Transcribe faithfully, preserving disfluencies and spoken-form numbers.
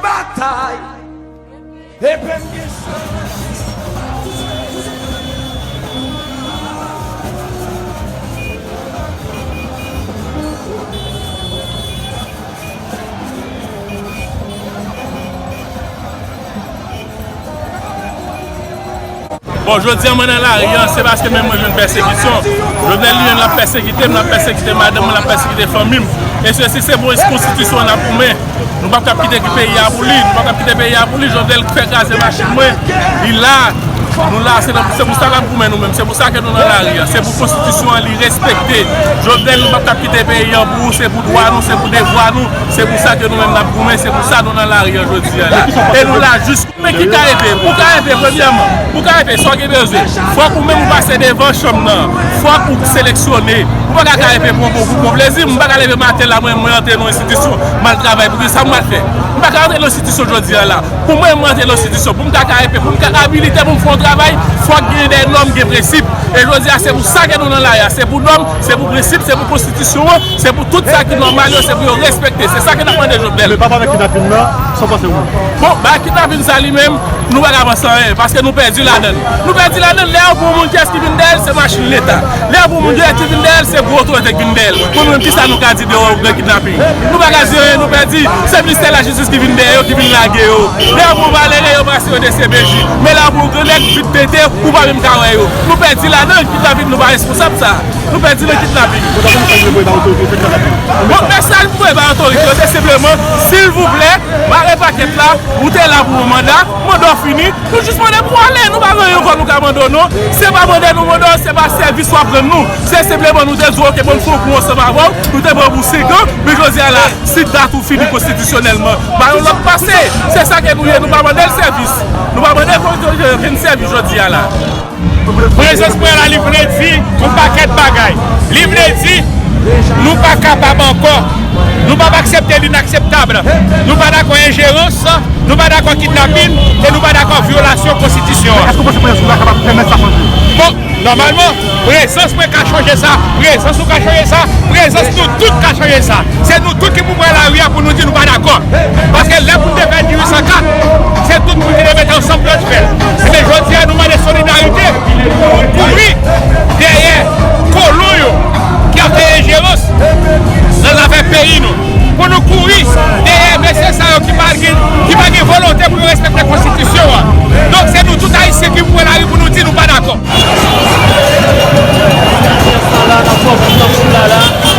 Batay. Epi m gen Bon, jodi a mwen nan lari a, se paske menm mwen jwenn pèsekisyon. Jovenel li menm l ap pèsekite m, l ap pèsekite madanm mwen, l ap pèsekite fanmi m. E sesi se pou konstitisyon an n ap goumen. Nou p ap kab kite peyi a pou li, nou p ap kab kite peyi a pou li. Jovenel fè kraze machin mwen, li la. Nou la, se nan, se pou sa n ap goumen nou menm. Se pou sa ke nou nan lari a. Se pou konstitisyon an li respekte. Jovenel, nou p ap kab kite peyi an pou ou, se pou dwa nou, se pou devwa nou. Se pou sa ke nou menm n ap goumen, se pou sa nou nan lari a jodi a la. E nou la jis. Men ki K E P? Pou K E P, premyèman, pou K E P, sa w gen bezwen, fòk ou menm ou pase devan chanm nan, fòk ou seleksyone. Ou pa ka K E P pou, pou, pou bon plezi. M pa ka leve maten la, mwen, mwen antre nan yon enstitisyon, m al travay, pou ki sa m pral fè? M pa ka antre nan enstitisyon jodi a la. Pou mwen, mwen antre nan enstitisyon, pou m ka K E P, pou m ka abilite pou m fè yon travay, fòk gen de nòm, gen prensip. E jodi a, se pou sa ke nou nan lari a, se pou nòm, se pou prensip, se pou konstitisyon an, se pou tout sa ki nòmal yo, se pou yo respekte. Se sa ke n ap mande Jovenel. Men pa avèk kidnapin nan, sa w panse ou? Bon, bagay kidnapin sa li menm, nou pa ka panse anyen, paske nou pèdi ladan l. Nou pèdi ladan l, lè yo pran yon moun, kiyès ki vin dèyè l? Se machin leta. Lè yo pran yon moun, kiyès ki vin dèyè l? Se gwo otorite ki vin dèyè l. Pou nou menm, kisa nou ka di de, de kidnapin? Nou pa ka di anyen, nou pèdi. Se ministè lajistis ki vin dèyè yo, ki vin lage yo. Lè yo pran malere, yo pase yo D C P J. Men lè yo pran yon grannèg, vit tete, ou pa menm ka wè yo. Nou pèdi ladan l, kidnapin, nou pa responsab sa. Nou pèdi nan kidnapin. Bon, sa se mesaj nou voye ba otorite yo, se kidnapin. Bon, mesaj nou voye ba otorite yo, se senpleman, silvouplè, mare pakèt la, ou te la pou yon manda, manda w fini, nou jis mande pou w ale, nou pa gen anyen ankò nou ka mande w non. Se pa mande nou mande w, se pa sèvis w ap rann nou. Se senpleman nou te di w, oke, bon, nou fè yon kou ansanm avè w, nou te pran pou senk an, men jodi a la, si dat ou fini konstitisyonèlman, ba yon lòt pase. Se sa ke nou ye, nou pa mande l sèvis. Nou pa mande okenn sèvis jodi a la. Prezans mwen la, li vle di yon pakèt bagay. Li vle di nou pa kapab ankò. Nou p ap aksepte linakseptab. Nou pa dakò enjerans, nou pa dakò kidnapin, e nou pa dakò vyolasyon konstitisyon an. Èske w panse prezans nou la kapab pèmèt sa chanje? Bon, nòmalman, prezans mwen ka chanje sa, prezans ou ka chanje sa, prezans nou tout ka chanje sa. Se nou tout ki pou pran lari a pou nou di nou pa dakò. Paske lè pou n te fè dizuit san kat, se tout moun ki te mete ansanm pou yo te fè l. Ebyen, jodi a, nou mande solidarite pou nou kouri dèyè kolon yo ki ap fè enjerans nan zafè peyi nou. Pou nou kouri dèyè mesye sa yo ki pa gen, ki pa gen volonte pou yo respekte konstitisyon an. Donk, se nou tout Ayisyen ki pou pran lari pou nou di nou pa dakò. Sa la, n ap fè w kontan sou la la.